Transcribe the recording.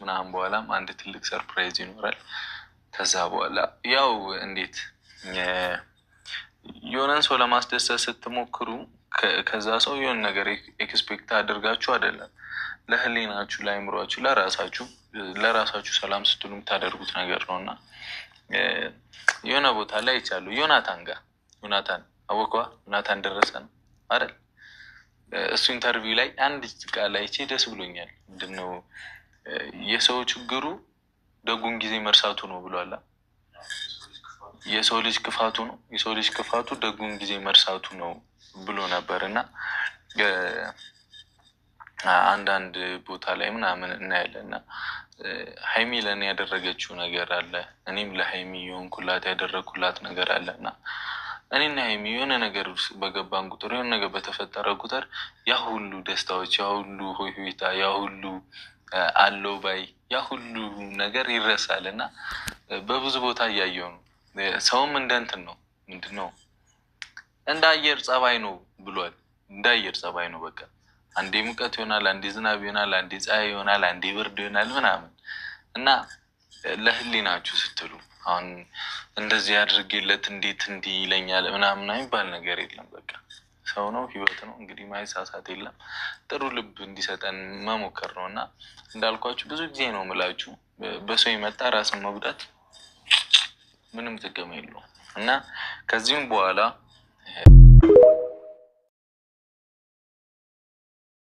ምናምን በኋላም አንድ ትልቅ surprise ይኖራል። ከዛ በኋላ ያው እንዴት የሆነን ሰው ለማስደሰት ስትሞክሩ ከዛ ሰው የሆነ ነገር expect አድርጋችሁ አይደለም፣ ለህሊናችሁ፣ ለአይምሯችሁ፣ ለራሳችሁ ሰላም ስትሉ የምታደርጉት ነገር ነው። እና የሆነ ቦታ ላይ ይቻሉ ዮናታን ጋር፣ ዮናታን አወቀዋ፣ ዮናታን ደረሰ ነው አይደል? እሱ interview ላይ አንድ ቃል አይቼ ደስ ብሎኛል። ምንድነው? የሰው ችግሩ ደጉን ጊዜ መርሳቱ ነው ብሏላ። የሰው ልጅ ክፋቱ ነው፣ የሰው ልጅ ክፋቱ ደጉን ጊዜ መርሳቱ ነው ብሎ ነበር። እና አንዳንድ ቦታ ላይ ምናምን እናያለን። እና ሀይሚ ለእኔ ያደረገችው ነገር አለ፣ እኔም ለሀይሚ የሆንኩላት ያደረግኩላት ነገር አለ። እና እኔና ሀይሚ የሆነ ነገር በገባን ቁጥር፣ የሆነ ነገር በተፈጠረ ቁጥር ያ ሁሉ ደስታዎች፣ ያ ሁሉ ሆይሆይታ፣ ያ ሁሉ አለው ባይ፣ ያ ሁሉ ነገር ይረሳል። እና በብዙ ቦታ እያየው ነው። ሰውም እንደ እንትን ነው፣ ምንድን ነው፣ እንደ አየር ጸባይ ነው ብሏል። እንደ አየር ጸባይ ነው በቃ። አንዴ ሙቀት ይሆናል፣ አንዴ ዝናብ ይሆናል፣ አንዴ ፀሐይ ይሆናል፣ አንዴ ብርድ ይሆናል ምናምን። እና ለህሊናችሁ ስትሉ አሁን እንደዚህ አድርጌለት እንዴት እንዲህ ይለኛል ምናምን የሚባል ነገር የለም። በቃ ሰው ነው፣ ህይወት ነው። እንግዲህ ማይሳሳት የለም። ጥሩ ልብ እንዲሰጠን መሞከር ነው። እና እንዳልኳችሁ ብዙ ጊዜ ነው የምላችሁ፣ በሰው የመጣ ራስን መጉዳት ምንም ጥቅም የለውም። እና ከዚህም በኋላ